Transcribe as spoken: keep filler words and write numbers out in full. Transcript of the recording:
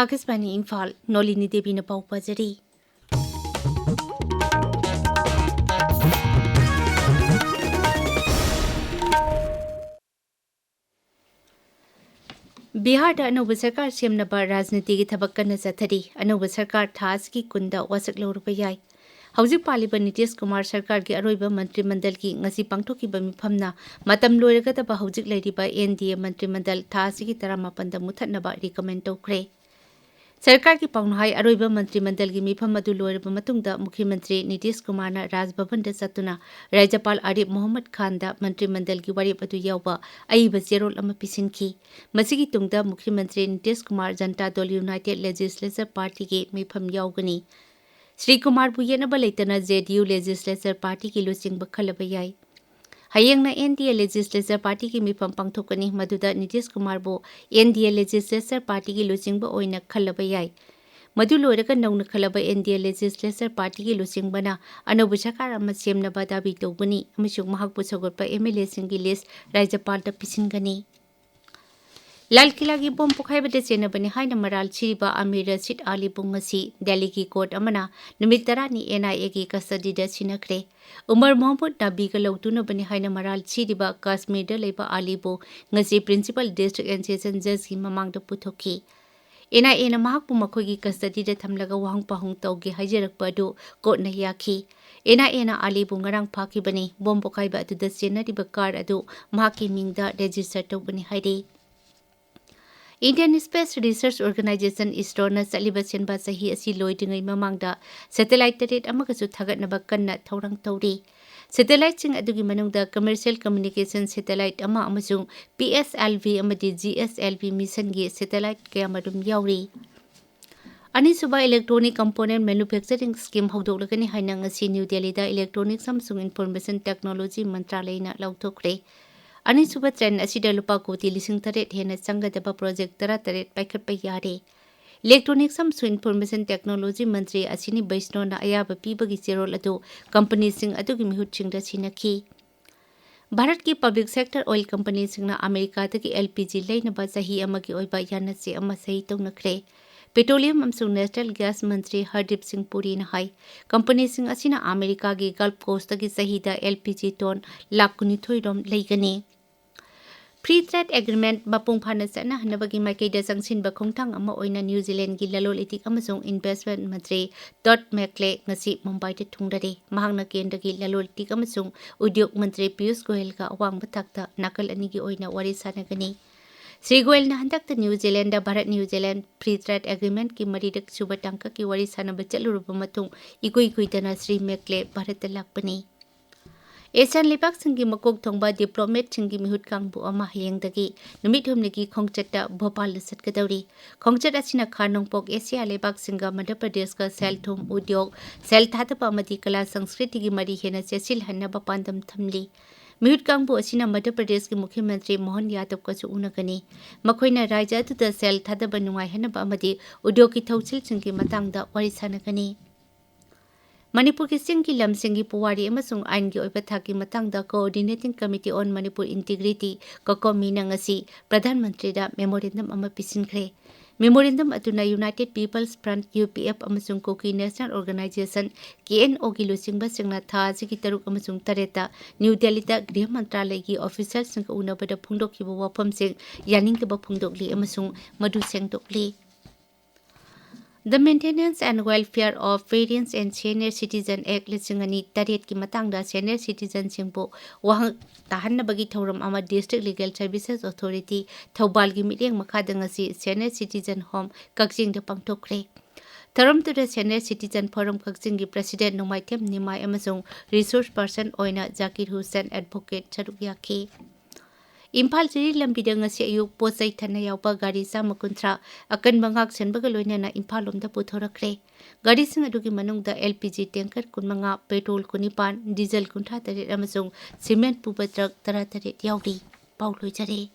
ꯑꯥꯀꯥꯁꯕꯥꯅꯤ ꯏꯝꯐꯥꯜ, ꯅꯣꯂꯤꯅꯤ ꯗꯦꯕꯤꯅ ꯄꯥꯎ ꯄꯥꯖꯔꯤ꯫ ꯕꯤꯍꯥꯔꯗ ꯑꯅꯧꯕ ꯁꯔꯀꯥꯔ ꯁꯦꯝꯅꯕ ꯔꯥꯖꯅꯤꯇꯤꯒꯤ ꯊꯕꯛ ꯀꯟꯅ ꯆꯠꯊꯔꯤ꯫ ꯑꯅꯧꯕ ꯁꯔꯀꯥꯔ ꯊꯥ ꯑꯁꯤꯒꯤ ꯀꯨꯟꯗ ꯋꯥꯁꯛ ꯂꯧꯔꯨꯕ ꯌꯥꯏ꯫ ꯍꯧꯖꯤꯛ ꯄꯥꯜꯂꯤꯕ ꯅꯤꯇꯤꯁ ꯀꯨꯃꯥꯔ ꯁꯔꯀꯥꯔꯒꯤ ꯑꯔꯣꯏꯕ ꯃꯟꯇ꯭ꯔꯤ ꯃꯟꯗꯜꯒꯤ ꯉꯁꯤ ꯄꯥꯡꯊꯣꯛꯈꯤꯕ ꯃꯤꯐꯝꯅ ꯃꯇꯝ ꯂꯣꯏꯔꯒꯗꯕ ꯍꯧꯖꯤꯛ ꯂꯩꯔꯤꯕ ꯑꯦꯟ ꯗꯤ ꯑꯦ ꯃꯟꯇ꯭ꯔꯤ ꯃꯟꯗꯜ ꯊꯥ ꯑꯁꯤꯒꯤ ꯇꯔꯥꯃꯥꯄꯟꯗ ꯃꯨꯊꯠꯅꯕ ꯔꯤꯀꯃꯦꯟ ꯇꯧꯈ꯭ꯔꯦ꯫ ꯁꯔꯀꯥꯔꯒꯤ ꯄꯥꯎꯅꯍꯥꯏ ꯑꯔꯣꯏꯕ ꯃꯟꯇ꯭ꯔꯤ ꯃꯟꯗꯜꯒꯤ ꯃꯤꯐꯝ ꯑꯗꯨ ꯂꯣꯏꯔꯕ ꯃꯇꯨꯡꯗ ꯃꯨꯈ꯭ꯌ ꯃꯟꯇ꯭ꯔꯤ ꯅꯤꯇꯤꯁ ꯀꯨꯃꯥꯔꯅ ꯔꯥꯖ ꯚꯕꯟꯗ ꯆꯠꯇꯨꯅ ꯔꯥꯖ꯭ꯌꯄꯥꯜ ꯑꯥꯔꯤꯐ ꯃꯣꯍꯝꯃꯗ ꯈꯥꯟꯗ ꯃꯟꯇ꯭ꯔꯤ ꯃꯟꯗꯜꯒꯤ ꯋꯥꯔꯦꯞ ꯑꯗꯨ ꯌꯥꯎꯕ ꯑꯏꯕ ꯆꯦꯔꯣꯜ ꯑꯃ ꯄꯤꯁꯤꯟꯈꯤ꯫ ꯃꯁꯤꯒꯤ ꯇꯨꯡꯗ ꯃꯨꯈ꯭ꯌ ꯃꯟꯇ꯭ꯔꯤ ꯅꯤꯇꯤꯁ ꯀꯨꯃꯥꯔ ꯖꯟꯇꯥ ꯗꯜ ꯌꯨꯅꯥꯏꯇꯦꯗ ꯂꯦꯖꯤꯁꯂꯦꯆꯔ ꯄꯥꯔꯇꯤꯒꯤ ꯃꯤꯐꯝ ꯌꯥꯎꯒꯅꯤ꯫ ꯁ꯭ꯔꯤ ꯀꯨꯃꯥꯔꯕꯨ ꯌꯦꯠꯅꯕ ꯂꯩꯇꯅ ꯖꯦ ꯗꯤ ꯌꯨ ꯂꯦꯖꯤꯁꯂꯦꯆꯔ ꯄꯥꯔꯇꯤꯒꯤ ꯂꯨꯆꯤꯡꯕ ꯈꯜꯂꯕ ꯌꯥꯏ꯫ ꯍꯌꯦꯡꯅ ꯑꯦꯟ ꯗꯤ ꯑꯦ ꯂꯦꯖꯤꯁꯂꯦꯆꯔ ꯄꯥꯔꯇꯤꯒꯤ ꯃꯤꯐꯝ ꯄꯥꯡꯊꯣꯛꯀꯅꯤ, ꯃꯗꯨꯗ ꯅꯤꯇꯤꯁ ꯀꯨꯃꯥꯔꯕꯨ ꯑꯦꯟ ꯗꯤ ꯑꯦ ꯂꯦꯖꯤꯁꯂꯦꯆꯔ ꯄꯥꯔꯇꯤꯒꯤ ꯂꯨꯆꯤꯡꯕ ꯑꯣꯏꯅ ꯈꯜꯂꯕ ꯌꯥꯏ꯫ ꯃꯗꯨ ꯂꯣꯏꯔꯒ ꯅꯧꯅ ꯈꯜꯂꯕ ꯑꯦꯟ ꯗꯤ ꯑꯦ ꯂꯦꯖꯤꯁꯂꯦꯆꯔ ꯄꯥꯔꯇꯤꯒꯤ ꯂꯨꯆꯤꯡꯕꯅ ꯑꯅꯧꯕ ꯁꯔꯀꯥꯔ ꯑꯃ ꯁꯦꯝꯅꯕ ꯗꯥꯕꯤ ꯇꯧꯒꯅꯤ ꯑꯃꯁꯨꯡ ꯃꯍꯥꯛꯄꯨ ꯁꯧꯒꯠꯄ ꯑꯦꯝ ꯑꯦꯜ ꯑꯦꯁꯤꯡꯒꯤ ꯂꯤꯁ꯭ꯠ ꯔꯥꯖ꯭ꯌꯄꯥꯜꯗ ꯄꯤꯁꯤꯟꯒꯅꯤ꯫ ꯂꯥꯜ ꯀꯤꯂꯥꯒꯤ ꯕꯣꯝ ꯄꯣꯈꯥꯏꯕꯗ ꯆꯦꯟꯅꯕꯅꯤ ꯍꯥꯏꯅ ꯃꯔꯥꯜ ꯁꯤꯔꯤꯕ ꯑꯃꯤꯔ ꯔꯁꯤꯗ ꯑꯂꯤꯕꯨ ꯉꯁꯤ ꯗꯦꯜꯂꯤꯒꯤ ꯀꯣꯔꯠ ꯑꯃꯅ ꯅꯨꯃꯤꯠ ꯇꯔꯥꯅꯤ ꯑꯦꯟ ꯑꯥꯏ ꯑꯦꯒꯤ ꯀꯁꯇꯗꯤꯗ ꯁꯤꯟꯅꯈ꯭ꯔꯦ꯫ ꯎꯃꯔ ꯃꯣꯍꯝꯃꯗ ꯅꯕꯤꯒ ꯂꯧꯇꯨꯅꯕꯅꯤ ꯍꯥꯏꯅ ꯃꯔꯥꯜ ꯁꯤꯔꯤꯕ ꯀꯥꯁꯃꯤꯔꯗ ꯂꯩꯕ ꯑꯂꯤꯕꯨ ꯉꯁꯤ ꯄ꯭ꯔꯤꯟꯁꯤꯄꯜ ꯗꯤꯁꯇ꯭ꯔꯤꯛ ꯑꯦꯟ ꯁꯦꯁꯟ ꯖꯖꯀꯤ ꯃꯃꯥꯡꯗ ꯄꯨꯊꯣꯛꯈꯤ꯫ ꯑꯦꯟ ꯑꯥꯏ ꯑꯦꯅ ꯃꯍꯥꯛꯄꯨ ꯃꯈꯣꯏꯒꯤ ꯀꯁꯇꯗꯤꯗ ꯊꯝꯂꯒ ꯋꯥꯍꯪ ꯄꯥꯎꯍꯪ ꯇꯧꯒꯦ ꯍꯥꯏꯖꯔꯛꯄ ꯑꯗꯨ ꯀꯣꯔꯠꯅ ꯌꯥꯈꯤ꯫ ꯑꯦꯟ ꯑꯥꯏ ꯑꯦꯅ ꯑꯂꯤꯕꯨ ꯉꯔꯥꯡ ꯐꯥꯈꯤꯕꯅꯤ꯫ ꯕꯣꯝ ꯄꯣꯈꯥꯏꯕ ꯑꯗꯨꯗ ꯆꯦꯟꯅꯔꯤꯕ ꯀꯥꯔ ꯑꯗꯨ ꯃꯍꯥꯛꯀꯤ ꯃꯤꯡꯗ ꯔꯦꯖꯤꯁꯇꯔ ꯇꯧꯕꯅꯤ ꯍꯥꯏꯔꯤ꯫ Indian Space Research Organisation, ꯏꯁꯔꯣꯅ ꯆꯠꯂꯤꯕ ꯁꯦꯟꯕꯥ ꯆꯍꯤ ꯑꯁꯤ ꯂꯣꯏꯗ꯭ꯔꯤꯉꯩ ꯃꯃꯥꯡꯗ ꯁꯦꯇꯦꯂꯥꯏꯠ ꯇꯔꯦꯠ ꯑꯃꯒꯁꯨ ꯊꯥꯒꯠꯅꯕ ꯀꯟꯅ ꯊꯧꯔꯥꯡ ꯇꯧꯔꯤ꯫ ꯁꯦꯇꯦꯂꯥꯏꯠꯁꯤꯡ ꯑꯗꯨꯒꯤ ꯃꯅꯨꯡꯗ ꯀꯃꯔꯁꯤꯌꯦꯜ ꯀꯝꯃ꯭ꯌꯨꯅꯤꯀꯦꯁꯟ ꯁꯦꯇꯦꯂꯥꯏꯠ ꯑꯃ ꯑꯃꯁꯨꯡ ꯄꯤ ꯑꯦꯁ ꯑꯦꯜ ꯚꯤ ꯑꯃꯗꯤ ꯖꯤ ꯑꯦꯁ ꯑꯦꯜ ꯚꯤ ꯃꯤꯁꯟꯒꯤ ꯁꯦꯇꯦꯂꯥꯏꯠ ꯀꯌꯥꯃꯔꯨꯝ ꯌꯥꯎꯔꯤ꯫ ꯑꯅꯤꯁꯨꯕ ꯏꯂꯦꯛꯇ꯭ꯔꯣꯅꯤꯛ ꯀꯝꯄꯣꯅꯦꯟꯠ ꯃꯦꯅꯨꯐꯦꯛꯆꯔꯤꯡ ꯁ꯭ꯀꯤꯝ ꯍꯧꯗꯣꯛꯂꯒꯅꯤ ꯍꯥꯏꯅ ꯉꯁꯤ ꯅ꯭ꯌꯨ ꯗꯦꯜꯂꯤꯗ ꯏꯂꯦꯛꯇ꯭ꯔꯣꯅꯤꯛꯁ ꯑꯃꯁꯨꯡ ꯏꯟꯐꯣꯔꯃꯦꯁꯟ ꯇꯦꯛꯅꯣꯂꯣꯖꯤ ꯃꯟꯇ꯭ꯔꯥꯂꯌꯅ ꯂꯥꯎꯊꯣꯛꯈ꯭ꯔꯦ꯫ ꯑꯅꯤꯁꯨꯕ ꯇ꯭ꯔꯦꯟ ꯑꯁꯤꯗ ꯂꯨꯄꯥ ꯀꯣꯇꯤ ꯂꯤꯁꯤꯡ ꯇꯔꯦꯠ ꯍꯦꯟꯅ ꯆꯪꯒꯗꯕ ꯄ꯭ꯔꯣꯖꯦꯛ ꯇꯔꯥꯇꯔꯦꯠ ꯄꯥꯏꯈꯠꯄ ꯌꯥꯔꯦ꯫ ꯏꯂꯦꯛꯇ꯭ꯔꯣꯅꯤꯛꯁ ꯑꯃꯁꯨꯡ ꯏꯟꯐꯣꯔꯃꯦꯁꯟ ꯇꯦꯛꯅꯣꯂꯣꯖꯤ ꯃꯟꯇ꯭ꯔꯤ ꯑꯁ꯭ꯋꯤꯅꯤ ꯕꯩꯁꯅꯣꯅ ꯑꯌꯥꯕ ꯄꯤꯕꯒꯤ ꯆꯦꯔꯣꯜ ꯑꯗꯨ ꯀꯝꯄꯅꯤꯁꯤꯡ ꯑꯗꯨꯒꯤ ꯃꯤꯍꯨꯠꯁꯤꯡꯗ ꯁꯤꯟꯅꯈꯤ꯫ ꯚꯥꯔꯠꯀꯤ ꯄꯕ꯭ꯂꯤꯛ ꯁꯦꯛꯇꯔ ꯑꯣꯏꯜ ꯀꯝꯄꯅꯤꯁꯤꯡꯅ ꯑꯃꯦꯔꯤꯀꯥꯗꯒꯤ ꯑꯦꯜ ꯄꯤ ꯖꯤ ꯂꯩꯅꯕ ꯆꯍꯤ ꯑꯃꯒꯤ ꯑꯣꯏꯕ ꯌꯥꯅꯆꯦ ꯑꯃ ꯁꯍꯤ ꯇꯧꯅꯈ꯭ꯔꯦ꯫ ꯄꯦꯇ꯭ꯔꯣꯂꯤꯌꯝ ꯑꯃꯁꯨꯡ ꯅꯦꯆꯔꯦꯜ ꯒ꯭ꯌꯥꯁ ꯃꯟꯇ꯭ꯔꯤ ꯍꯔꯗꯤꯞ ꯁꯤꯡ ꯄꯨꯔꯤꯅ ꯍꯥꯏ, ꯀꯝꯄꯅꯤꯁꯤꯡ ꯑꯁꯤꯅ ꯑꯃꯦꯔꯤꯀꯥꯒꯤ ꯒꯜꯐ ꯀꯣꯁꯇꯒꯤ ꯆꯍꯤꯗ L P G tone lakh ꯀꯨꯟꯅꯤꯊꯣꯏ ꯔꯣꯝ ꯂꯩꯒꯅꯤ꯫ Free Trade Agreement ꯃꯄꯨꯡ ꯐꯥꯅ ꯆꯠꯅꯍꯟꯅꯕꯒꯤ ꯃꯥꯏꯀꯩꯗ ꯆꯪꯁꯤꯟꯕ ꯈꯣꯡꯊꯥꯡ ꯑꯃ ꯑꯣꯏꯅ ꯅ꯭ꯌꯨ ꯖꯤꯂꯦꯟꯒꯤ ꯂꯂꯣꯟ ꯏꯇꯤꯛ ꯑꯃꯁꯨꯡ ꯏꯟꯚꯦꯁ꯭ꯠꯃꯦꯟꯠ ꯃꯟꯇ꯭ꯔꯤ ꯇꯣꯗ ꯃꯦꯛꯂꯦ ꯉꯁꯤ ꯃꯨꯝꯕꯥꯏꯗ ꯊꯨꯡꯂꯔꯦ꯫ ꯃꯍꯥꯛꯅ ꯀꯦꯟꯗ꯭ꯔꯒꯤ ꯂꯂꯣꯟ ꯏꯇꯤꯛ ꯑꯃꯁꯨꯡ ꯎꯗ꯭ꯌꯣꯒ ꯃꯟꯇ꯭ꯔꯤ ꯄꯤꯌꯨꯁ ꯒꯣꯌꯦꯜꯒ ꯑꯋꯥꯡꯕ ꯊꯥꯛꯇ ꯅꯥꯀꯜ ꯑꯅꯤꯒꯤ ꯑꯣꯏꯅ ꯋꯥꯔꯤ ꯁꯥꯟꯅꯒꯅꯤ꯫ ꯁ꯭ꯔꯤ ꯒꯣꯌꯦꯜꯅ ꯍꯟꯗꯛꯇ new Zealand Bharat new Zealand Free Trade Agreement ꯀꯤ ꯃꯔꯤꯔꯛ ꯁꯨꯕ ꯇꯥꯡꯀꯛꯀꯤ ꯋꯥꯔꯤ ꯁꯥꯟꯅꯕ ꯆꯠꯂꯨꯔꯕ ꯃꯇꯨꯡ ꯏꯀꯨꯏ ꯀꯨꯏꯗꯅ ꯁ꯭ꯔꯤ ꯃꯦꯛꯂꯦ ꯚꯥꯔꯠꯇ ꯂꯥꯛꯄꯅꯤ꯫ ꯑꯦꯁꯤꯌꯥꯟ ꯂꯩꯕꯥꯛꯁꯤꯡꯒꯤ ꯃꯀꯣꯛ ꯊꯣꯡꯕ ꯗꯤꯄ꯭ꯂꯣꯃꯦꯠꯁꯤꯡꯒꯤ ꯃꯤꯍꯨꯠ ꯀꯥꯡꯕꯨ ꯑꯃ ꯍꯌꯦꯡꯗꯒꯤ ꯅꯨꯃꯤꯠ ꯍꯨꯝꯅꯤꯒꯤ ꯈꯣꯡꯆꯠꯇ ꯚꯣꯄꯥꯜꯗ ꯆꯠꯀꯗꯧꯔꯤ꯫ ꯈꯣꯡꯆꯠ ꯑꯁꯤꯅ ꯈꯥ ꯅꯣꯡꯄꯣꯛ ꯑꯦꯁꯤꯌꯥ ꯂꯩꯕꯥꯛꯁꯤꯡꯒ ꯃꯙ꯭ꯌ ꯄ꯭ꯔꯗꯦꯁꯀ ꯁꯦꯜ ꯊꯨꯝ, ꯎꯗ꯭ꯌꯣꯒ, ꯁꯦꯜ ꯊꯥꯗꯕ ꯑꯃꯗꯤ ꯀꯂꯥ ꯁꯪꯁꯀ꯭ꯔꯤꯇꯤꯒꯤ ꯃꯔꯤ ꯍꯦꯟꯅ ꯆꯦꯠꯁꯤꯜꯍꯟꯅꯕ ꯄꯥꯟꯗꯝ ꯊꯝꯂꯤ꯫ ꯃꯤꯍꯨꯠ ꯀꯥꯡꯕꯨ ꯑꯁꯤꯅ ꯃꯙ꯭ꯌ ꯄ꯭ꯔꯗꯦꯁꯀꯤ ꯃꯨꯈ꯭ꯌ ꯃꯟꯇ꯭ꯔꯤ ꯃꯣꯍꯟ ꯌꯥꯗꯕꯀꯁꯨ ꯎꯅꯒꯅꯤ꯫ ꯃꯈꯣꯏꯅ ꯔꯥꯖ꯭ꯌ ꯑꯗꯨꯗ ꯁꯦꯜ ꯊꯥꯗꯕ ꯅꯨꯡꯉꯥꯏꯍꯟꯅꯕ ꯑꯃꯗꯤ ꯎꯗ꯭ꯌꯣꯒꯀꯤ ꯊꯧꯁꯤꯜꯁꯤꯡꯒꯤ ꯃꯇꯥꯡꯗ ꯋꯥꯔꯤ ꯁꯥꯟꯅꯒꯅꯤ꯫ ꯃꯅꯤꯄꯨꯔꯒꯤ ꯆꯤꯡꯒꯤ ꯂꯝꯁꯤꯡꯒꯤ ꯄꯨꯋꯥꯔꯤ ꯑꯃꯁꯨꯡ ꯑꯥꯏꯟꯒꯤ ꯑꯣꯏꯕ ꯊꯥꯛꯀꯤ ꯃꯇꯥꯡꯗ Coordinating Committee on Manipur Integrity, COCOMI ꯅ ꯉꯁꯤ ꯄ꯭ꯔꯙꯥꯟ ꯃꯟꯇ꯭ꯔꯤꯗ ꯃꯦꯃꯣꯔꯦꯟꯗꯝ ꯑꯃ ꯄꯤꯁꯤꯟꯈ꯭ꯔꯦ꯫ ꯃꯦꯃꯣꯔꯦꯟꯗꯝ ꯑꯗꯨꯅ United People's Front, U P F, ꯑꯃꯁꯨꯡ Kuki National Organization, K N O ꯒꯤ ꯂꯨꯆꯤꯡꯕꯁꯤꯡꯅ ꯊꯥ ꯑꯁꯤꯒꯤ ꯇꯔꯨꯛ ꯑꯃꯁꯨꯡ ꯇꯔꯦꯠꯇ ꯅ꯭ꯌꯨ ꯗꯦꯜꯂꯤꯗ ꯒ꯭ꯔꯤꯍ ꯃꯟꯇ꯭ꯔꯥꯂꯌꯒꯤ ꯑꯣꯐꯤꯁꯤꯌꯦꯜꯁꯤꯡꯒ ꯎꯅꯕꯗ ꯐꯣꯡꯗꯣꯛꯈꯤꯕ ꯋꯥꯐꯝꯁꯤꯡ ꯌꯥꯅꯤꯡꯗꯕ ꯐꯣꯡꯗꯣꯛꯂꯤ ꯑꯃꯁꯨꯡ ꯃꯗꯨ ꯁꯦꯡꯗꯣꯛꯂꯤ꯫ The Maintenance and Welfare of Veterans and Senior Citizen Act ꯂꯤꯁꯤꯡ ꯑꯅꯤ ꯇꯔꯦꯠꯀꯤ ꯃꯇꯥꯡꯗ senior citizenꯁꯤꯡꯕꯨ ꯋꯥꯍꯪ ꯇꯥꯍꯟꯅꯕꯒꯤ ꯊꯧꯔꯝ ꯑꯃ District Legal Services Authority ꯊꯧꯕꯥꯜꯒꯤ ꯃꯤꯠꯌꯦꯡ ꯃꯈꯥꯗ ꯉꯁꯤ Senior Citizen Home ꯀꯛꯆꯤꯡꯗ ꯄꯥꯡꯊꯣꯛꯈ꯭ꯔꯦ꯫ ꯊꯧꯔꯝꯗꯨꯗ Senior Citizen Forum ꯀꯛꯆꯤꯡꯒꯤ President ꯅꯣꯡꯃꯥꯏꯊꯦꯝ ꯅꯤꯃꯥꯏ ꯑꯃꯁꯨꯡ resource person ꯑꯣꯏꯅ ꯖꯥꯀꯤꯔ ꯍꯨꯁꯦꯟ Advocate ꯁꯔꯨꯛ ꯌꯥꯈꯤ꯫ ꯏꯝꯐꯥꯜ ꯖꯤꯔꯤ ꯂꯝꯕꯤꯗ ꯉꯁꯤ ꯑꯌꯨꯛ ꯄꯣꯠ ꯆꯩ ꯊꯟꯅ ꯌꯥꯎꯕ ꯒꯥꯔꯤ ꯆꯥꯝꯃ ꯀꯨꯟꯊ꯭ꯔꯥ ꯑꯀꯟꯕ ꯉꯥꯛ ꯁꯦꯟꯕꯒ ꯂꯣꯏꯅꯅ ꯏꯝꯐꯥꯜ ꯂꯣꯝꯗ ꯄꯨꯊꯣꯔꯛꯈ꯭ꯔꯦ꯫ ꯒꯥꯔꯤꯁꯤꯡ ꯑꯗꯨꯒꯤ ꯃꯅꯨꯡꯗ L P G tanker ꯀꯨꯟꯃꯉꯥ, petrol ꯀꯨꯟꯅꯤꯄꯥꯟ, diesel ꯀꯨꯟꯊ꯭ꯔꯥ ꯇꯔꯦꯠ ꯑꯃꯁꯨꯡ cement ꯄꯨꯕ truck ꯇꯔꯥ ꯇꯔꯦꯠ ꯌꯥꯎꯔꯤ꯫ ꯄꯥꯎ ꯂꯣꯏꯖꯔꯦ꯫